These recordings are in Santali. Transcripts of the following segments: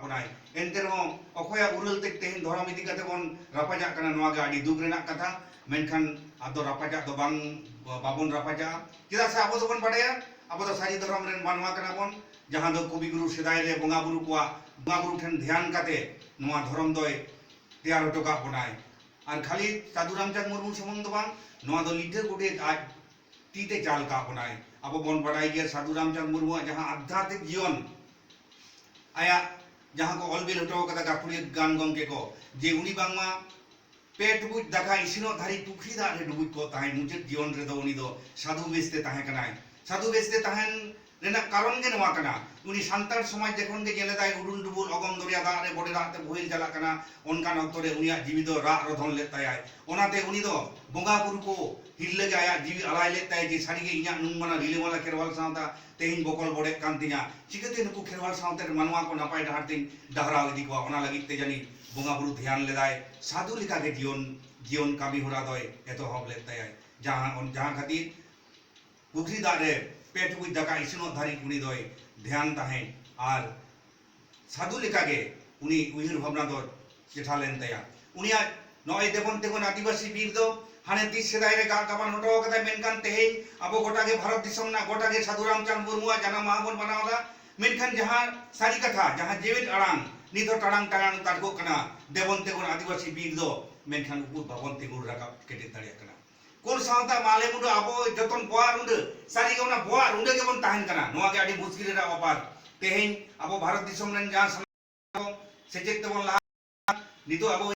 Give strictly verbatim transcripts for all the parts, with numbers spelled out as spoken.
ᱠᱟᱱᱟᱭ᱾ ᱮᱱᱛᱮ ᱨᱮᱦᱚᱸ ᱚᱠᱚᱭᱟᱜ ᱩᱨᱟᱹᱞ ᱛᱮ ᱛᱮᱦᱮᱧ ᱫᱷᱚᱨᱚᱢ ᱤᱫᱤ ᱠᱟᱛᱮ ᱵᱚᱱ ᱨᱟᱯᱟᱪᱟᱜ ᱠᱟᱱᱟ, ᱱᱚᱣᱟ ᱜᱮ ᱟᱹᱰᱤ ᱫᱩᱠ ᱨᱮᱱᱟᱜ ᱠᱟᱛᱷᱟ᱾ ᱢᱮᱱᱠᱷᱟᱱ ᱟᱫᱚ ᱨᱟᱯᱟᱪᱟᱜ ᱫᱚ ᱵᱟᱝ, ᱵᱟᱵᱚᱱ ᱨᱟᱯᱟᱪᱟᱜᱼᱟ᱾ ᱪᱮᱫᱟᱜ ᱥᱮ ᱟᱵᱚ ᱫᱚᱵᱚᱱ ᱵᱟᱰᱟᱭᱟ, ᱟᱵᱚ ᱫᱚ ᱥᱟᱹᱨᱤ ᱫᱷᱚᱨᱚᱢ ᱨᱮᱱ ᱢᱟᱱᱣᱟ ᱠᱟᱱᱟ ᱵᱚᱱ, ᱡᱟᱦᱟᱸ ᱫᱚ ᱠᱚᱵᱤ ᱜᱩᱨᱩ ᱥᱮᱫᱟᱭ ᱨᱮ ᱵᱚᱸᱜᱟ ᱵᱩᱨᱩ ᱠᱚᱣᱟᱜ, ᱵᱚᱸᱜᱟ ᱵᱩᱨᱩ ᱴᱷᱮᱱ ᱫᱷᱮᱭᱟᱱ ᱠᱟᱛᱮ ᱱᱚᱣᱟ ᱫᱷᱚᱨᱚᱢ ᱫᱚᱭ ᱛᱮᱭᱟᱨ ᱦᱚᱴᱚ ᱠᱟᱜ ᱵᱚᱱᱟᱭ᱾ ᱟᱨ ᱠᱷᱟᱹᱞᱤ ᱥᱟᱹᱫᱷᱩ ᱨᱟᱢᱪᱟᱸᱫᱽ ᱢᱩᱨᱢᱩ ᱥᱩᱢᱩᱝ ᱫᱚ ᱵᱟᱝ, ᱱᱚᱣᱟ ᱫᱚ ᱞᱤᱴᱷᱟᱹ ᱜᱚᱰᱮᱛ ᱟᱡ ᱛᱤ ᱛᱮ ᱪᱟᱞ ᱠᱟᱜ ᱵᱚᱱᱟᱭ᱾ ᱟᱵᱚ ᱵᱚᱱ ᱵᱟᱰᱟᱭ ᱜᱮᱭᱟ ᱥᱟᱹᱫᱷᱩ ᱨᱟᱢᱪᱟᱸᱫᱽ ᱢᱩᱨᱢᱩᱣᱟᱜ ᱡᱟᱦᱟᱸ ᱟᱫᱷᱭᱟᱛᱢᱤᱠ ᱡᱤᱭᱚᱱ, ᱟᱭᱟᱜ ᱡᱟᱦᱟᱸ ᱠᱚ ᱚᱞ ᱵᱤᱞ ᱦᱚᱴᱚ ᱠᱟᱫᱟ ᱜᱟᱹᱠᱷᱩᱲᱤᱭᱟᱹ ᱜᱟᱱ ᱜᱚᱢᱠᱮ ᱠᱚ, ᱡᱮ ᱩᱱᱤ ᱵᱟᱝᱢᱟ ᱯᱮ ᱴᱩᱠᱩᱡ ᱫᱟᱠᱟ ᱤᱥᱤᱱᱚᱜ ᱫᱷᱟᱹᱨᱤᱡ ᱯᱩᱠᱷᱨᱤ ᱫᱟᱜ ᱨᱮ ᱰᱩᱵᱩᱡ ᱠᱚᱜ ᱛᱟᱦᱮᱸᱫ᱾ ᱢᱩᱪᱟᱹᱫ ᱡᱤᱭᱚᱱ ᱨᱮᱫᱚ ᱩᱱᱤ ᱫᱚ ᱥᱟᱹᱫᱷᱩ ᱵᱮᱥ ᱛᱮ ᱛᱟᱦᱮᱸ ᱠᱟᱱᱟᱭ᱾ ᱥᱟᱹᱫᱷᱩ ᱵᱮᱥ ᱛᱮ ᱛᱟᱦᱮᱱ ᱨᱮᱱᱟᱜ ᱠᱟᱨᱚᱱ ᱜᱮ ᱱᱚᱣᱟ ᱠᱟᱱᱟ, ᱩᱱᱤ ᱥᱟᱱᱛᱟᱲ ᱥᱚᱢᱟᱡᱽ ᱡᱚᱠᱷᱚᱱ ᱜᱮ ᱧᱮᱞᱮᱫᱟᱭ ᱩᱰᱩᱞ ᱰᱩᱵᱩᱞ ᱚᱜᱚᱢ ᱫᱚᱨᱭᱟ ᱫᱟᱜ ᱨᱮ ᱵᱚᱰᱮ ᱫᱟᱜ ᱛᱮ ᱵᱳᱦᱮᱞ ᱪᱟᱞᱟᱜ ᱠᱟᱱᱟ, ᱚᱱᱠᱟᱱ ᱚᱠᱛᱚ ᱨᱮ ᱩᱱᱤᱭᱟᱜ ᱡᱤᱣᱤ ᱫᱚ ᱨᱟᱜ ᱨᱚᱫᱷᱚᱱ ᱞᱮᱫ ᱛᱟᱭᱟᱭ᱾ ᱚᱱᱟᱛᱮ ᱩᱱᱤ ᱫᱚ ᱵᱚᱸᱜᱟ ᱵᱩᱨᱩ ᱠᱚ ᱦᱤᱨᱞᱟᱹ ᱜᱮ ᱟᱭᱟᱜ ᱡᱤᱣᱤ ᱟᱞᱟᱭ ᱞᱮᱫ ᱛᱟᱭᱟ ᱡᱮ ᱥᱟᱹᱨᱤᱜᱮ ᱤᱧᱟᱜ ᱱᱩᱱ ᱢᱟᱨᱟᱝ ᱨᱤᱞᱟᱹᱢᱟᱞᱟ ᱠᱷᱮᱨᱣᱟᱞ ᱥᱟᱶᱛᱟ ᱛᱮᱦᱮᱧ ᱵᱚᱠᱚᱞ ᱵᱚᱰᱮᱜ ᱠᱟᱱ ᱛᱤᱧᱟ, ᱪᱤᱠᱟᱹᱛᱮ ᱱᱩᱠᱩ ᱠᱷᱮᱨᱣᱟᱞ ᱥᱟᱶᱛᱟ ᱨᱮ ᱢᱟᱱᱣᱟ ᱠᱚ ᱱᱟᱯᱟᱭ ᱰᱟᱦᱟᱨ ᱛᱮᱧ ᱰᱟᱦᱨᱟᱣ ᱤᱫᱤ ᱠᱚᱣᱟ᱾ ᱚᱱᱟ ᱞᱟᱹᱜᱤᱫ ᱛᱮ ᱡᱟᱹᱱᱤᱡ ᱵᱚᱸᱜᱟ ᱵᱩᱨᱩ ᱫᱷᱮᱭᱟᱱ ᱞᱮᱫᱟᱭ, ᱥᱟᱹᱫᱷᱩ ᱞᱮᱠᱟᱜᱮ ᱡᱤᱭᱚᱱ, ᱡᱤᱭᱚᱱ ᱠᱟᱹᱢᱤ ᱦᱚᱨᱟ ᱫᱚᱭ ᱮᱛᱚᱦᱚᱵ ᱞᱮᱫ ᱛᱟᱭᱟᱭ᱾ ᱡᱟᱦᱟᱸ, ᱡᱟᱦᱟᱸ ᱠᱷᱟᱹᱛᱤᱨ ᱯᱩᱠᱷᱨᱤ ᱫᱟᱜ ᱨᱮ ᱯᱮ ᱴᱩᱠᱩᱡ ᱫᱟᱠᱟ ᱤᱥᱤᱱᱚᱜ ᱫᱷᱟᱹᱨᱤᱡ ᱩᱱᱤ ᱫᱚᱭ ᱫᱷᱮᱭᱟᱱ ᱛᱟᱦᱮᱸᱫ ᱟᱨ ᱥᱟᱹᱫᱷᱩ ᱞᱮᱠᱟᱜᱮ ᱩᱱᱤ ᱩᱭᱦᱟᱹᱨ ᱵᱷᱟᱵᱽᱱᱟ ᱫᱚ ᱪᱮᱴᱷᱟ ᱞᱮᱱ ᱛᱟᱭᱟ᱾ ᱩᱱᱤᱭᱟᱜ ᱱᱚᱜᱼᱚᱭ ᱫᱮᱵᱚᱱ ᱛᱮᱵᱚᱱ ᱟᱹᱫᱤᱵᱟᱹᱥᱤ ᱵᱤᱨ ᱫᱚ ᱦᱟᱱᱮ ᱛᱤᱥ ᱥᱮᱫᱟᱭ ᱨᱮ ᱜᱟᱜ ᱜᱟᱵᱟᱱ ᱦᱚᱴᱚ ᱠᱟᱫᱟᱭ, ᱢᱮᱱᱠᱷᱟᱱ ᱛᱮᱦᱮᱧ ᱟᱵᱚ ᱜᱚᱴᱟ ᱜᱮ ᱵᱷᱟᱨᱚᱛ ᱫᱤᱥᱚᱢ ᱨᱮᱱᱟᱜ ᱜᱚᱴᱟ ᱜᱮ ᱥᱟᱹᱫᱷᱩ ᱨᱟᱢᱪᱟᱸᱫᱽ ᱢᱩᱨᱢᱩᱣᱟᱜ ᱡᱟᱱᱟᱢ ᱢᱟᱦᱟ ᱵᱚᱱ ᱢᱟᱱᱟᱣ ᱮᱫᱟ᱾ ᱢᱮᱱᱠᱷᱟᱱ ᱡᱟᱦᱟᱸ ᱥᱟᱹᱨᱤ ᱠᱟᱛᱷᱟ, ᱡᱟᱦᱟᱸ ᱡᱮᱣᱮᱫ ᱟᱲᱟᱝ ᱱᱤᱛ ᱦᱚᱸ ᱴᱟᱲᱟᱝ ᱴᱟᱲᱟᱝ ᱛᱟᱰᱜᱚᱜ ᱠᱟᱱᱟ, ᱫᱮᱵᱚᱱ ᱛᱮᱵᱚᱱ ᱟᱹᱫᱤᱵᱟᱹᱥᱤ ᱵᱤᱨ ᱫᱚ, ᱢᱮᱱᱠᱷᱟᱱ ᱩᱠᱩᱨ ᱵᱟᱵᱚᱱ ᱛᱤᱸᱜᱩ ᱨᱟᱠᱟᱵ ᱠᱮᱴᱮᱡ ᱫᱟᱲᱮᱭᱟᱜ ᱠᱟᱱᱟ᱾ ᱠᱚᱱ ᱥᱟᱶᱛᱟ ᱢᱟᱞᱮ ᱢᱩᱸᱰᱟᱹ ᱟᱵᱚ ᱡᱚᱛᱚᱱ ᱵᱚᱣᱟᱨ ᱩᱸᱰᱟᱹ, ᱥᱟᱹᱨᱤᱜᱮ ᱚᱱᱟ ᱵᱚᱣᱟᱨ ᱩᱸᱰᱟᱹ ᱜᱮᱵᱚᱱ ᱛᱟᱦᱮᱱ ᱠᱟᱱᱟ᱾ ᱱᱚᱣᱟ ᱜᱮ ᱟᱹᱰᱤ ᱢᱩᱥᱠᱤᱞ ᱨᱮᱱᱟᱜ ᱵᱮᱯᱟᱨ᱾ ᱛᱮᱦᱮᱧ ᱟᱵᱚ ᱵᱷᱟᱨᱚᱛ ᱫᱤᱥᱚᱢ ᱨᱮᱱ ᱡᱟᱦᱟᱸ ᱥᱟᱱᱟᱢ ᱥᱮᱪᱮᱫ ᱛᱮᱵᱚᱱ ᱞᱟᱦᱟ, ᱱᱤᱛᱚᱜ ᱟᱵᱚ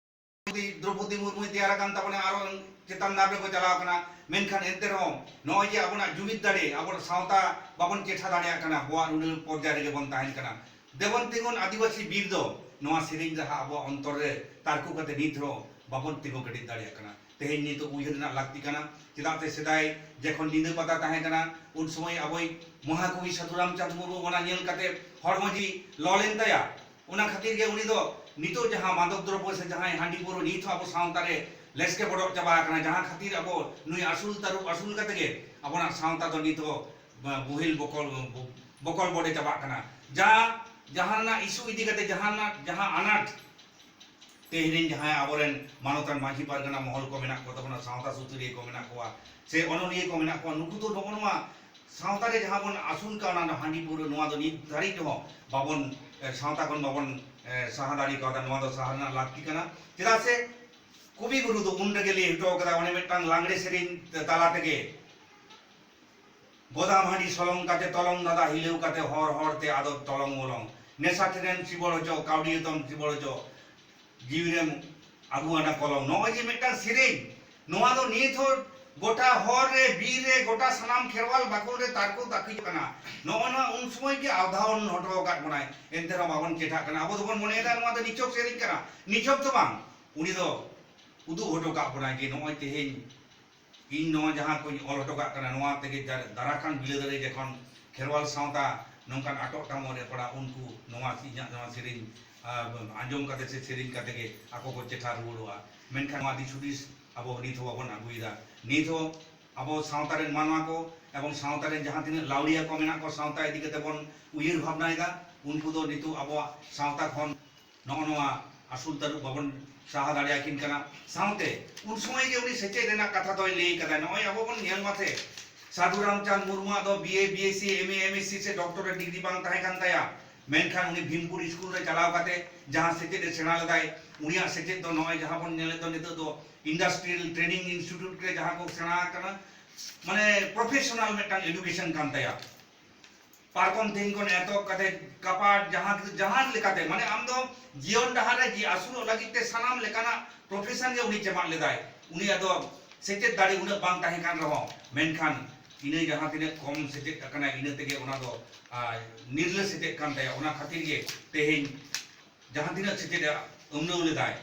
ᱫᱨᱚᱯᱚᱫᱤ ᱢᱩᱨᱢᱩᱭ ᱛᱮᱭᱟᱨ ᱟᱠᱟᱱ ᱛᱟᱵᱚᱱᱟ, ᱟᱨᱚ ᱪᱮᱛᱟᱱ ᱫᱷᱟᱯ ᱨᱮᱠᱚ ᱪᱟᱞᱟᱣ ᱠᱟᱱᱟ᱾ ᱢᱮᱱᱠᱷᱟᱱ ᱮᱱᱛᱮ ᱨᱮᱦᱚᱸ ᱱᱚᱜᱼᱚᱭ ᱡᱮ ᱟᱵᱚᱱᱟᱜ ᱡᱩᱢᱤᱫ ᱫᱟᱲᱮ, ᱟᱵᱚᱱᱟᱜ ᱥᱟᱶᱛᱟ ᱵᱟᱵᱚᱱ ᱪᱮᱴᱷᱟ ᱫᱟᱲᱮᱭᱟᱜ ᱠᱟᱱᱟ, ᱵᱚᱣᱟᱨ ᱩᱸᱰᱟᱹ ᱯᱚᱨᱡᱟᱭ ᱨᱮᱜᱮ ᱵᱚᱱ ᱛᱟᱦᱮᱱ ᱠᱟᱱᱟ᱾ ᱫᱮᱵᱚᱱ ᱛᱤᱸᱜᱩᱱ ᱟᱹᱫᱤᱵᱟᱹᱥᱤ ᱵᱤᱨ ᱫᱚ ᱱᱚᱣᱟ ᱥᱮᱨᱮᱧ ᱨᱟᱦᱟ ᱟᱵᱚᱣᱟᱜ ᱚᱱᱛᱚᱨ ᱨᱮ ᱛᱟᱨᱠᱳ ᱠᱟᱛᱮ ᱱᱤᱛ ᱨᱮᱦᱚᱸ ᱵᱟᱵᱚᱱ ᱛᱤᱸᱜᱩ ᱠᱮᱴᱮᱡ ᱫᱟᱲᱮᱭᱟᱜ ᱠᱟᱱᱟ᱾ ᱛᱮᱦᱮᱧ ᱱᱤᱛᱚᱜ ᱩᱭᱦᱟᱹᱨ ᱨᱮᱱᱟᱜ ᱞᱟᱹᱠᱛᱤ ᱠᱟᱱᱟ᱾ ᱪᱮᱫᱟᱜ ᱥᱮ ᱥᱮᱫᱟᱭ ᱡᱚᱠᱷᱚᱱ ᱧᱤᱫᱟᱹ ᱯᱟᱛᱟ ᱛᱟᱦᱮᱸ ᱠᱟᱱᱟ, ᱩᱱ ᱥᱚᱢᱚᱭ ᱟᱵᱚᱭᱤᱡ ᱢᱚᱦᱟᱠᱚᱵᱤ ᱥᱟᱹᱫᱷᱩ ᱨᱟᱢᱪᱟᱸᱫᱽ ᱢᱩᱨᱢᱩ ᱚᱱᱟ ᱧᱮᱞ ᱠᱟᱛᱮ ᱦᱚᱲᱢᱚ ᱡᱤᱣᱤ ᱞᱚ ᱞᱮᱱ ᱛᱟᱭᱟ᱾ ᱚᱱᱟ ᱠᱷᱟᱹᱛᱤᱨ ᱜᱮ ᱩᱱᱤ ᱫᱚ ᱱᱤᱛᱚᱜ ᱡᱟᱦᱟᱸ ᱢᱟᱫᱚᱠ ᱫᱨᱚᱵᱽᱵᱚ ᱥᱮ ᱡᱟᱦᱟᱸᱭ ᱦᱟᱺᱰᱤ ᱯᱟᱹᱣᱨᱟᱹ ᱱᱤᱛ ᱦᱚᱸ ᱟᱵᱚ ᱥᱟᱶᱛᱟ ᱨᱮ ᱞᱮᱥᱠᱮ ᱵᱚᱰᱚᱜ ᱪᱟᱵᱟ ᱟᱠᱟᱱᱟ, ᱡᱟᱦᱟᱸ ᱠᱷᱟᱹᱛᱤᱨ ᱟᱵᱚ ᱱᱩᱭ ᱟᱹᱥᱩᱞ ᱛᱟᱹᱨᱩᱵ ᱟᱹᱥᱩᱞ ᱠᱟᱛᱮ ᱜᱮ ᱟᱵᱚᱱᱟᱜ ᱥᱟᱶᱛᱟ ᱫᱚ ᱱᱤᱛ ᱦᱚᱸ ᱵᱚᱦᱤᱞ ᱵᱚᱠᱚᱞ, ᱵᱚᱠᱚᱞ ᱵᱚᱰᱮ ᱪᱟᱵᱟᱜ ᱠᱟᱱᱟ᱾ ᱡᱟ ᱡᱟᱦᱟᱸ ᱨᱮᱱᱟᱜ ᱤᱥᱩ ᱤᱫᱤ ᱠᱟᱛᱮ ᱡᱟᱦᱟᱸ ᱨᱮᱱᱟᱜ ᱡᱟᱦᱟᱸ ᱟᱱᱟᱴ, ᱛᱮᱦᱮᱧ ᱡᱟᱦᱟᱸᱭ ᱟᱵᱚᱨᱮᱱ ᱢᱟᱱᱚᱛᱟᱱ ᱢᱟᱹᱡᱷᱤ ᱯᱟᱨᱜᱟᱱᱟ ᱢᱚᱦᱚᱞ ᱠᱚ ᱢᱮᱱᱟᱜ ᱠᱚ ᱛᱟᱵᱚᱱᱟ, ᱥᱟᱶᱛᱟ ᱥᱩᱥᱟᱹᱨᱤᱭᱟᱹ ᱠᱚ ᱢᱮᱱᱟᱜ ᱠᱚᱣᱟ, ᱥᱮ ᱚᱱᱚᱞᱤᱭᱟᱹ ᱠᱚ ᱢᱮᱱᱟᱜ ᱠᱚᱣᱟ, ᱱᱩᱠᱩ ᱫᱚ ᱱᱚᱜᱼᱚ ᱱᱚᱣᱟ ᱥᱟᱶᱛᱟ ᱨᱮ ᱡᱟᱦᱟᱸ ᱵᱚᱱ ᱟᱹᱥᱩᱞ ᱠᱟᱣᱱᱟ ᱦᱟᱺᱰᱤ ᱯᱟᱹᱣᱨᱟᱹ, ᱱᱚᱣᱟ ᱫᱚ ᱱᱤᱛ ᱫᱷᱟᱹᱨᱤᱡ ᱨᱮᱦᱚᱸ ᱵᱟᱵᱚᱱ, ᱮ, ᱥᱟᱶᱛᱟ ᱠᱷᱚᱱ ᱵᱟᱵᱚᱱ, ᱮ, ᱥᱟᱦᱟ ᱫᱟᱲᱮ ᱠᱟᱣᱫᱟ᱾ ᱱᱚᱣᱟ ᱫᱚ ᱥᱟᱦᱟ ᱨᱮᱱᱟᱜ ᱞᱟᱹᱠᱛᱤ ᱠᱟᱱᱟ᱾ ᱪᱮᱫᱟᱜ ᱥᱮ ᱠᱚᱵᱤ ᱜᱩᱨᱩ ᱫᱚ ᱩᱱ ᱨᱮᱜᱮ ᱞᱟᱹᱭ ᱦᱚᱴᱚ ᱠᱟᱫᱟ, ᱚᱱᱮ ᱢᱤᱫᱴᱟᱝ ᱞᱟᱜᱽᱲᱮ ᱥᱮᱨᱮᱧ ᱛᱟᱞᱟ ᱛᱮᱜᱮ, "ᱵᱚᱫᱟᱢ ᱦᱟᱺᱰᱤ ᱥᱚᱞᱚᱝ ᱠᱟᱛᱮ ᱛᱚᱞᱚᱝ ᱫᱟᱫᱟ ᱦᱤᱞᱟᱹᱣ ᱠᱟᱛᱮ ᱦᱚᱨ ᱦᱚᱨ ᱛᱮ ᱟᱫᱚ ᱛᱚᱞᱚᱝ ᱢᱚᱞᱚᱝ, ᱱᱮᱥᱟ ᱴᱷᱮᱱᱮᱢ ᱥᱤᱵᱚᱲ ᱦᱚᱪᱚ, ᱠᱟᱹᱣᱰᱤ ᱮᱛᱚᱢ ᱥᱤᱵᱚᱲ ᱦᱚᱪᱚ, ᱡᱤᱣᱤ ᱨᱮᱢ ᱟᱹᱜᱩ ᱟᱱᱟ ᱠᱚᱞᱚᱢ", ᱱᱚᱜᱼᱚᱭ ᱡᱮ ᱢᱤᱫᱴᱟᱝ ᱥᱮᱨᱮᱧ, ᱱᱚᱣᱟ ᱫᱚ ᱱᱤᱛ ᱦᱚᱸ ᱜᱚᱴᱟ ᱦᱚᱨ ᱨᱮ, ᱵᱤᱨ ᱨᱮ, ᱜᱚᱴᱟ ᱥᱟᱱᱟᱢ ᱠᱷᱮᱨᱣᱟᱞ ᱵᱟᱠᱷᱳᱞ ᱨᱮ ᱛᱟᱨᱠᱳ ᱛᱟᱹᱠᱤᱡᱚᱜ ᱠᱟᱱᱟ᱾ ᱱᱚᱜᱼᱚ ᱱᱚᱣᱟ ᱩᱱ ᱥᱚᱢᱚᱭ ᱜᱮ ᱟᱣᱫᱷᱟᱣᱚᱱ ᱦᱚᱴᱚ ᱟᱠᱟᱫ ᱵᱚᱱᱟᱭ, ᱮᱱᱛᱮ ᱨᱮᱦᱚᱸ ᱵᱟᱵᱚᱱ ᱪᱮᱴᱷᱟᱜ ᱠᱟᱱᱟ᱾ ᱟᱵᱚ ᱫᱚᱵᱚᱱ ᱢᱚᱱᱮᱭᱮᱫᱟ ᱱᱚᱣᱟ ᱫᱚ ᱱᱤᱪᱷᱚᱠ ᱥᱮᱨᱮᱧ ᱠᱟᱱᱟ, ᱱᱤᱪᱷᱚᱠ ᱫᱚ ᱵᱟᱝ᱾ ᱩᱱᱤ ᱫᱚ ᱩᱫᱩᱜ ᱦᱚᱴᱚ ᱠᱟᱜ ᱵᱚᱱᱟᱭ ᱡᱮ ᱱᱚᱜᱼᱚᱭ ᱛᱮᱦᱮᱧ ᱤᱧ ᱱᱚᱣᱟ ᱡᱟᱦᱟᱸ ᱠᱚᱧ ᱚᱞ ᱦᱚᱴᱚ ᱠᱟᱜ ᱠᱟᱱᱟ, ᱱᱚᱣᱟ ᱛᱮᱜᱮ ᱫᱟ-, ᱫᱟᱨᱟ ᱠᱟᱱ ᱵᱤᱞᱟᱹᱫ ᱨᱮ ᱡᱚᱠᱷᱚᱱ ᱠᱷᱮᱨᱣᱟᱞ ᱥᱟᱶᱛᱟ ᱱᱚᱝᱠᱟᱱ ᱟᱴᱚᱜ ᱴᱟᱢᱚᱜ ᱨᱮ ᱯᱟᱲᱟᱜ, ᱩᱱᱠᱩ ᱱᱚᱣᱟ ᱤᱧᱟᱹᱜ ᱱᱚᱣᱟ ᱥᱮᱨᱮᱧ, ᱟ, ᱟᱸᱡᱚᱢ ᱠᱟᱛᱮ ᱥᱮ ᱥᱮᱨᱮᱧ ᱠᱟᱛᱮ ᱜᱮ ᱟᱠᱚ ᱠᱚ ᱪᱮᱴᱷᱟ ᱨᱩᱣᱟᱹᱲᱚᱜᱼᱟ᱾ ᱢᱮᱱᱠᱷᱟᱱ ᱱᱚᱣᱟ ᱫᱤᱥ ᱦᱩᱫᱤᱥ ᱟᱵᱚ ᱱᱤᱛ ᱦᱚᱸ ᱵᱟᱵᱚᱱ ᱟᱹᱜᱩᱭᱮᱫᱟ᱾ ᱱᱤᱛ ᱦᱚᱸ ᱟᱵᱚ ᱥᱟᱶᱛᱟ ᱨᱮᱱ ᱢᱟᱱᱣᱟ ᱠᱚ ᱮᱵᱚᱝ ᱥᱟᱶᱛᱟ ᱨᱮᱱ ᱡᱟᱦᱟᱸ ᱛᱤᱱᱟᱹᱜ ᱞᱟᱹᱣᱲᱤᱭᱟᱹ ᱠᱚ ᱢᱮᱱᱟᱜ ᱠᱚ, ᱥᱟᱶᱛᱟ ᱤᱫᱤ ᱠᱟᱛᱮ ᱵᱚᱱ ᱩᱭᱦᱟᱹᱨ ᱵᱷᱟᱵᱽᱱᱟᱭᱮᱫᱟ, ᱩᱱᱠᱩ ᱫᱚ ᱱᱤᱛᱚᱜ ᱟᱵᱚᱣᱟᱜ ᱥᱟᱶᱛᱟ ᱠᱷᱚᱱ ᱱᱚᱜᱼᱚ ᱱᱚᱣᱟ ᱟᱹᱥᱩᱞ ᱛᱟᱹᱨᱩᱵ ᱵᱟᱵᱚᱱ ᱥᱟᱦᱟ ᱫᱟᱲᱮᱭᱟᱠᱤᱱ ᱠᱟᱱᱟ᱾ ᱥᱟᱶᱛᱮ ᱩᱱ ᱥᱚᱢᱚᱭ ᱜᱮ ᱩᱱᱤ ᱥᱮᱪᱮᱫ ᱨᱮᱱᱟᱜ ᱠᱟᱛᱷᱟ ᱫᱚᱭ ᱞᱟᱹᱭ ᱠᱟᱫᱟ᱾ ᱱᱚᱜᱼᱚᱭ ᱟᱵᱚ ᱵᱚᱱ ᱧᱮᱞ ᱢᱟᱥᱮ, ᱥᱟᱹᱫᱷᱩ ᱨᱟᱢᱪᱟᱸᱫᱽ ᱢᱩᱨᱢᱩᱣᱟᱜ ᱫᱚ ᱵᱤ ᱮ, ᱵᱤ ᱮᱥ ᱥᱤ, ᱮᱢ ᱮ, ᱮᱢ ᱮᱥ ᱥᱤ ᱥᱮ doctorate degree ᱵᱟᱝ ᱛᱟᱦᱮᱸ ᱠᱟᱱ ᱛᱟᱭᱟ, ᱢᱮᱱᱠᱷᱟᱱ ᱩᱱᱤ ᱵᱷᱤᱢᱯᱩᱨ ᱥᱠᱩᱞ ᱨᱮ ᱪᱟᱞᱟᱣ ᱠᱟᱛᱮ ᱡᱟᱦᱟᱸ ᱥᱮᱪᱮᱫ ᱮ ᱥᱮᱬᱟ ᱞᱮᱫᱟᱭ, ᱩᱱᱤᱭᱟᱜ ᱥᱮᱪᱮᱫ ᱫᱚ ᱱᱚᱜᱼᱚᱭ ᱡᱟᱦᱟᱸ ᱵᱚᱱ ᱧᱮᱞᱮᱫ ᱫᱚ ᱱᱤᱛᱚᱜ ᱫᱚ Industrial Training Institute ᱨᱮ ᱡᱟᱦᱟᱸ ᱠᱚ ᱥᱮᱬᱟ ᱟᱠᱟᱱᱟ, ᱢᱟᱱᱮ professional ᱢᱤᱫᱴᱟᱝ education ᱠᱟᱱ ᱛᱟᱭᱟ᱾ ᱯᱟᱨᱠᱚᱢ ᱛᱮᱧ ᱠᱷᱚᱱ ᱮᱛᱚᱦᱚᱵ ᱠᱟᱛᱮ ᱠᱟᱯᱟᱴ, ᱡᱟᱦᱟᱸ, ᱡᱟᱦᱟᱸ ᱞᱮᱠᱟᱛᱮ, ᱢᱟᱱᱮ ᱟᱢ ᱫᱚ ᱡᱤᱭᱚᱱ ᱰᱟᱦᱟᱨ ᱨᱮ ᱡᱤ ᱟᱹᱥᱩᱞᱚᱜ ᱞᱟᱹᱜᱤᱫ ᱛᱮ ᱥᱟᱱᱟᱢ ᱞᱮᱠᱟᱱᱟᱜ profession ᱜᱮ ᱩᱱᱤ ᱪᱮᱢᱟᱜ ᱞᱮᱫᱟᱭ᱾ ᱩᱱᱤᱭᱟᱜ ᱫᱚ ᱥᱮᱪᱮᱫ ᱫᱟᱲᱮ ᱩᱱᱟᱹᱜ ᱵᱟᱝ ᱛᱟᱦᱮᱸ ᱠᱟᱱ ᱨᱮᱦᱚᱸ, ᱢᱮᱱᱠᱷᱟᱱ ᱤᱱᱟᱹ ᱡᱟᱦᱟᱸ ᱛᱤᱱᱟᱹᱜ ᱠᱚᱢ ᱥᱮᱪᱮᱫ ᱟᱠᱟᱱᱟᱭ, ᱤᱱᱟᱹ ᱛᱮᱜᱮ ᱚᱱᱟ ᱫᱚ, ᱟᱨ, ᱱᱤᱨᱞᱟᱹ ᱥᱮᱪᱮᱫ ᱠᱟᱱ ᱛᱟᱭᱟ᱾ ᱚᱱᱟ ᱠᱷᱟᱹᱛᱤᱨ ᱜᱮ ᱛᱮᱦᱮᱧ ᱡᱟᱦᱟᱸ ᱛᱤᱱᱟᱹᱜ ᱥᱮᱪᱮᱫ ᱮ ᱟᱹᱢᱱᱟᱹᱣ ᱞᱮᱫᱟᱭ,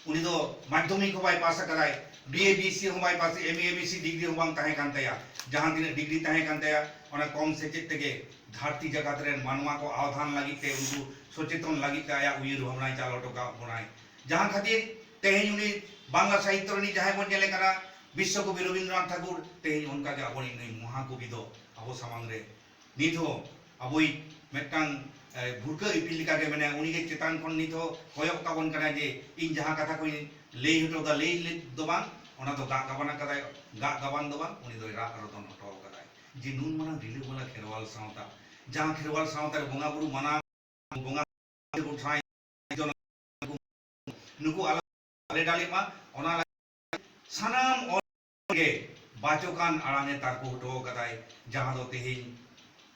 ᱩᱱᱤ ᱫᱚ ᱢᱟᱫᱽᱫᱷᱚᱢᱤᱠ ᱦᱚᱸ ᱵᱟᱭ ᱯᱟᱥ ᱟᱠᱟᱫᱟᱭ, ᱵᱤ ᱮ, ᱵᱤ ᱮᱥ ᱥᱤ ᱦᱚᱸ ᱵᱟᱭ ᱯᱟᱥ, ᱮᱢ ᱮ, ᱮᱢ ᱮᱥ ᱥᱤ degree ᱦᱚᱸ ᱵᱟᱝ ᱛᱟᱦᱮᱸ ᱠᱟᱱ ᱛᱟᱭᱟ᱾ ᱡᱟᱦᱟᱸ ᱛᱤᱱᱟᱹᱜ degree ᱛᱟᱦᱮᱸ ᱠᱟᱱ ᱛᱟᱭᱟ, ᱚᱱᱟ ᱠᱚᱢ ᱥᱮᱪᱮᱫ ᱛᱮᱜᱮ ᱫᱷᱟᱹᱨᱛᱤ ᱡᱟᱠᱟᱛ ᱨᱮᱱ ᱢᱟᱱᱣᱟ ᱠᱚ ᱟᱣᱫᱷᱟᱱ ᱞᱟᱹᱜᱤᱫ ᱛᱮ, ᱩᱱᱠᱩ ᱥᱚᱪᱮᱛᱚᱱ ᱞᱟᱹᱜᱤᱫ ᱛᱮ ᱟᱭᱟᱜ ᱩᱭᱦᱟᱹᱨ ᱵᱷᱟᱵᱽᱱᱟᱭ ᱪᱟᱞ ᱦᱚᱴᱚ ᱠᱟᱜ ᱵᱚᱱᱟᱭ᱾ ᱡᱟᱦᱟᱸ ᱠᱷᱟᱹᱛᱤᱨ ᱛᱮᱦᱮᱧ ᱩᱱᱤ ᱵᱟᱝᱞᱟ ᱥᱟᱦᱤᱛᱛᱚ ᱨᱤᱱᱤᱡ ᱡᱟᱦᱟᱸᱭ ᱵᱚᱱ ᱧᱮᱞᱮ ᱠᱟᱱᱟ, ᱵᱤᱥᱥᱚᱠᱚᱵᱤ ᱨᱚᱵᱤᱱᱫᱨᱚᱱᱟᱛᱷ ᱴᱷᱟᱠᱩᱨ, ᱛᱮᱦᱮᱧ ᱚᱱᱠᱟᱜᱮ ᱟᱵᱚᱨᱤᱱ ᱱᱩᱭ ᱢᱚᱦᱟᱠᱚᱵᱤ ᱫᱚ ᱟᱵᱚ ᱥᱟᱢᱟᱝ ᱨᱮ ᱱᱤᱛ ᱦᱚᱸ ᱟᱵᱚᱭᱤᱡ ᱢᱤᱫᱴᱟᱝ ᱮ, ᱵᱷᱩᱨᱠᱟᱹ ᱤᱯᱤᱞ ᱞᱮᱠᱟᱜᱮ ᱢᱮᱱᱟᱭᱟ᱾ ᱩᱱᱤᱜᱮ ᱪᱮᱛᱟᱱ ᱠᱷᱚᱱ ᱱᱤᱛ ᱦᱚᱸ ᱠᱚᱭᱚᱜ ᱠᱟᱵᱚᱱ ᱠᱟᱱᱟᱭ ᱡᱮ ᱤᱧ ᱡᱟᱦᱟᱸ ᱠᱟᱛᱷᱟ ᱠᱚᱧ ᱞᱟᱹᱭ ᱦᱚᱴᱚ ᱠᱟᱫᱟ, ᱞᱟᱹᱭ ᱞᱮᱫ ᱫᱚ ᱵᱟᱝ, ᱚᱱᱟ ᱫᱚ ᱜᱟᱜ ᱜᱟᱵᱟᱱ ᱟᱠᱟᱫᱟᱭ, ᱜᱟᱜ ᱜᱟᱵᱟᱱ ᱫᱚ ᱵᱟᱝ, ᱩᱱᱤ ᱫᱚᱭ ᱨᱟᱜ ᱨᱚᱫᱚᱱ ᱦᱚᱴᱚ ᱠᱟᱫᱟᱭ ᱡᱮ ᱱᱩᱱ ᱢᱟᱨᱟᱝ ᱨᱤᱞᱟᱹᱢᱟᱞᱟ ᱠᱷᱮᱨᱣᱟᱞ ᱥᱟᱶᱛᱟ, ᱡᱟᱦᱟᱸ ᱠᱷᱮᱨᱣᱟᱞ ᱥᱟᱶᱛᱟ ᱨᱮ ᱵᱚᱸᱜᱟ ᱵᱩᱨᱩ ᱢᱟᱱᱟᱣ, ᱵᱚᱸᱜᱟ ᱵᱩᱨᱩ ᱴᱷᱟᱶ ᱱᱩᱠᱩ ᱟᱞᱚ ᱟᱞᱮ ᱰᱟᱞᱮᱜ ᱢᱟ, ᱚᱱᱟ ᱞᱟᱹᱜᱤᱫ ᱥᱟᱱᱟᱢ ᱚᱞ ᱜᱮ ᱵᱟᱪᱚᱠᱟᱱ ᱟᱲᱟᱝ ᱮ ᱛᱟᱨᱠᱚ ᱦᱚᱴᱚ ᱠᱟᱫᱟᱭ, ᱡᱟᱦᱟᱸ ᱫᱚ ᱛᱮᱦᱮᱧ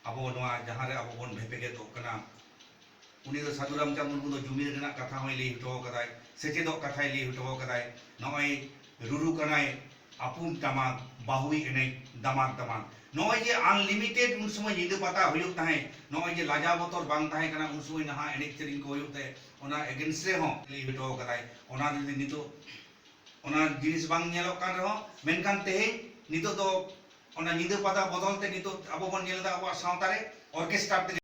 ᱟᱵᱚ ᱱᱚᱣᱟ ᱡᱟᱦᱟᱸ ᱨᱮ ᱟᱵᱚ ᱵᱚᱱ ᱵᱷᱮᱯᱮᱜᱮᱫᱚᱜ ᱠᱟᱱᱟ᱾ ᱩᱱᱤ ᱫᱚ ᱥᱟᱹᱫᱷᱩ ᱨᱟᱢᱪᱟᱸᱫᱽ ᱢᱩᱨᱢᱩ ᱫᱚ ᱡᱩᱢᱤᱫ ᱨᱮᱱᱟᱜ ᱠᱟᱛᱷᱟ ᱦᱚᱸᱭ ᱞᱟᱹᱭ ᱦᱚᱴᱚ ᱠᱟᱫᱟᱭ, ᱥᱮᱪᱮᱫᱚᱜ ᱠᱟᱛᱷᱟᱭ ᱞᱟᱹᱭ ᱦᱚᱴᱚ ᱠᱟᱫᱟᱭ᱾ ᱱᱚᱜᱼᱚᱭ ᱨᱩᱨᱩ ᱠᱟᱱᱟᱭ ᱟᱹᱯᱩᱢ ᱴᱟᱢᱟᱠ, ᱵᱟᱹᱦᱩᱭ ᱮᱱᱮᱡ ᱫᱟᱢᱟᱠ ᱫᱟᱢᱟᱠ᱾ ᱱᱚᱜᱼᱚᱭ ᱡᱮ unlimited ᱩᱱ ᱥᱚᱢᱚᱭ ᱧᱤᱫᱟᱹ ᱯᱟᱛᱟ ᱦᱩᱭᱩᱜ ᱛᱟᱦᱮᱸᱫ, ᱱᱚᱜᱼᱚᱭ ᱡᱮ ᱞᱟᱡᱟᱣ ᱵᱚᱛᱚᱨ ᱵᱟᱝ ᱛᱟᱦᱮᱸ ᱠᱟᱱᱟ ᱩᱱ ᱥᱚᱢᱚᱭ ᱱᱟᱦᱟᱜ ᱮᱱᱮᱡ ᱥᱮᱨᱮᱧ ᱠᱚ ᱦᱩᱭᱩᱜ ᱛᱮ, ᱚᱱᱟ against ᱨᱮᱦᱚᱸ ᱞᱟᱹᱭ ᱦᱚᱴᱚ ᱠᱟᱫᱟᱭ᱾ ᱚᱱᱟ ᱡᱩᱫᱤ ᱱᱤᱛᱚᱜ ᱚᱱᱟ ᱡᱤᱱᱤᱥ ᱵᱟᱝ ᱧᱮᱞᱚᱜ ᱠᱟᱱ ᱨᱮᱦᱚᱸ, ᱢᱮᱱᱠᱷᱟᱱ ᱛᱮᱦᱮᱧ ᱱᱤᱛᱚᱜ ᱫᱚ ᱚᱱᱟ ᱧᱤᱫᱟᱹ ᱯᱟᱛᱟ ᱵᱚᱫᱚᱞ ᱛᱮ ᱱᱤᱛᱚᱜ ᱟᱵᱚ ᱵᱚᱱ ᱧᱮᱞ ᱮᱫᱟ ᱟᱵᱚᱣᱟᱜ ᱥᱟᱶᱛᱟ ᱨᱮ ᱚᱨᱠᱮᱥᱴᱟᱨ ᱛᱮᱜᱮ,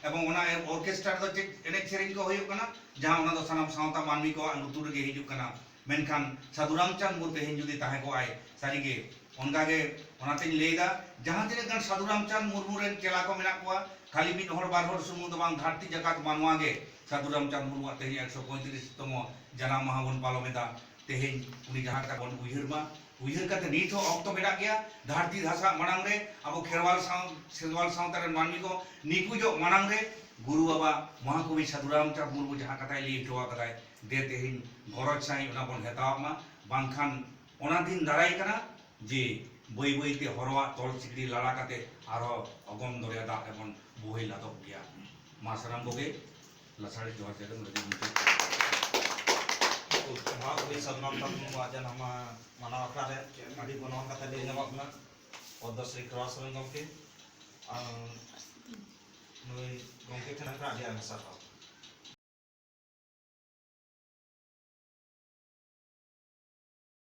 ᱮᱵᱚᱝ ᱚᱱᱟ ᱚᱨᱠᱮᱥᱴᱟᱨ ᱫᱚ ᱪᱮᱫ ᱮᱱᱮᱡ ᱥᱮᱨᱮᱧ ᱠᱚ ᱦᱩᱭᱩᱜ ᱠᱟᱱᱟ, ᱡᱟᱦᱟᱸ ᱚᱱᱟ ᱫᱚ ᱥᱟᱱᱟᱢ ᱥᱟᱶᱛᱟ ᱢᱟᱹᱱᱢᱤ ᱠᱚᱣᱟᱜ ᱞᱩᱛᱩᱨ ᱨᱮᱜᱮ ᱦᱤᱡᱩᱜ ᱠᱟᱱᱟ᱾ ᱢᱮᱱᱠᱷᱟᱱ ᱥᱟᱹᱫᱷᱩ ᱨᱟᱢᱪᱟᱸᱫᱽ ᱢᱩᱨᱢᱩ ᱛᱮᱦᱮᱧ ᱡᱩᱫᱤ ᱛᱟᱦᱮᱸ ᱠᱚᱜᱼᱟᱭ, ᱥᱟᱹᱨᱤᱜᱮ ᱚᱱᱠᱟᱜᱮ, ᱚᱱᱟᱛᱮᱧ ᱞᱟᱹᱭᱫᱟ, ᱡᱟᱦᱟᱸ ᱛᱤᱱᱟᱹᱜ ᱜᱟᱱ ᱥᱟᱹᱫᱷᱩ ᱨᱟᱢᱪᱟᱸᱫᱽ ᱢᱩᱨᱢᱩ ᱨᱮᱱ ᱪᱮᱞᱟ ᱠᱚ ᱢᱮᱱᱟᱜ ᱠᱚᱣᱟ, ᱠᱷᱟᱹᱞᱤ ᱢᱤᱫ ᱦᱚᱲ ᱵᱟᱨ ᱦᱚᱲ ᱥᱩᱢᱩᱝ ᱫᱚ ᱵᱟᱝ, ᱫᱷᱟᱹᱨᱛᱤ ᱡᱟᱠᱟᱛ ᱢᱟᱱᱣᱟ ᱜᱮ ᱥᱟᱹᱫᱷᱩ ᱨᱟᱢᱪᱟᱸᱫᱽ ᱢᱩᱨᱢᱩᱣᱟᱜ ᱛᱮᱦᱮᱧ ᱮᱠᱥᱚ ᱯᱚᱸᱭᱛᱨᱤᱥ ᱛᱚᱢᱚ ᱡᱟᱱᱟᱢ ᱢᱟᱦᱟ ᱵᱚᱱ ᱯᱟᱞᱚᱱ ᱮᱫᱟ᱾ ᱛᱮᱦᱮᱧ ᱩᱱᱤ ᱡᱟᱦᱟᱸ ᱞᱮᱠᱟ ᱵᱚᱱ ᱩᱭᱦᱟᱹᱨ ᱢᱟ, ᱩᱭᱦᱟᱹᱨ ᱠᱟᱛᱮ ᱱᱤᱛ ᱦᱚᱸ ᱚᱠᱛᱚ ᱢᱮᱱᱟᱜ ᱜᱮᱭᱟ᱾ ᱫᱷᱟᱹᱨᱛᱤ ᱫᱷᱟᱥᱟᱜ ᱢᱟᱲᱟᱝ ᱨᱮ ᱟᱵᱚ ᱠᱷᱮᱨᱣᱟᱞ ᱥᱟᱶ-, ᱠᱷᱮᱨᱣᱟᱞ ᱥᱟᱶᱛᱟ ᱨᱮᱱ ᱢᱟᱹᱱᱢᱤ ᱠᱚ ᱱᱤᱯᱩᱡᱚᱜ ᱢᱟᱲᱟᱝ ᱨᱮ ᱜᱩᱨᱩ ᱵᱟᱵᱟ ᱢᱚᱦᱟᱠᱚᱵᱤ ᱥᱟᱹᱫᱷᱩ ᱨᱟᱢᱪᱟᱸᱫᱽ ᱢᱩᱨᱢᱩ ᱡᱟᱦᱟᱸ ᱠᱟᱛᱷᱟᱭ ᱞᱟᱹᱭ ᱦᱚᱴᱚ ᱟᱠᱟᱫᱟᱭ, ᱫᱮ ᱛᱮᱦᱮᱧ ᱜᱚᱨᱚᱡᱽ ᱥᱟᱺᱦᱤᱡ ᱚᱱᱟ ᱵᱚᱱ ᱦᱟᱛᱟᱣ ᱢᱟ, ᱵᱟᱝᱠᱷᱟᱱ ᱚᱱᱟ ᱫᱤᱱ ᱫᱟᱨᱟᱭ ᱠᱟᱱᱟ ᱡᱮ ᱵᱟᱹᱭ ᱵᱟᱹᱭ ᱛᱮ ᱦᱚᱨᱚᱣᱟᱜ ᱛᱚᱞ ᱥᱤᱠᱲᱤ ᱞᱟᱲᱟ ᱠᱟᱛᱮ ᱟᱨᱦᱚᱸ ᱚᱜᱚᱢ ᱫᱚᱨᱭᱟ ᱫᱟᱜ ᱨᱮᱵᱚᱱ ᱵᱳᱦᱮᱞ ᱟᱫᱚᱜ ᱜᱮᱭᱟ᱾ ᱢᱟ ᱥᱟᱱᱟᱢ ᱠᱚᱜᱮ ᱞᱟᱥᱟᱲᱦᱮᱫ ᱡᱚᱦᱟᱨ ᱡᱟᱜᱮ ᱱᱚᱰᱮ ᱜᱮ ᱢᱩᱪᱟᱹᱫ᱾ ᱢᱚᱦᱟᱠᱚᱵᱤ ᱥᱟᱹᱫᱷᱩ ᱨᱟᱢᱪᱟᱸᱫᱽ ᱢᱩᱨᱢᱩᱣᱟᱜ ᱡᱟᱱᱟᱢ ᱢᱟᱦᱟ ᱢᱟᱱᱟᱣ ᱟᱠᱷᱲᱟ ᱨᱮ ᱟᱹᱰᱤ ᱜᱚᱱᱚᱝ ᱠᱟᱛᱮ ᱞᱟᱹᱭ ᱧᱟᱢᱚᱜ ᱠᱟᱱᱟ᱾ ᱯᱚᱫᱽᱢᱚᱥᱨᱤ ᱠᱷᱮᱨᱣᱟᱞ ᱥᱚᱨᱮᱱ ᱜᱚᱢᱠᱮ, ᱟᱨ ᱱᱩᱭ ᱜᱚᱢᱠᱮ ᱴᱷᱮᱱ ᱠᱷᱚᱱ ᱟᱹᱰᱤ ᱟᱭᱢᱟ ᱥᱟᱨᱦᱟᱣ᱾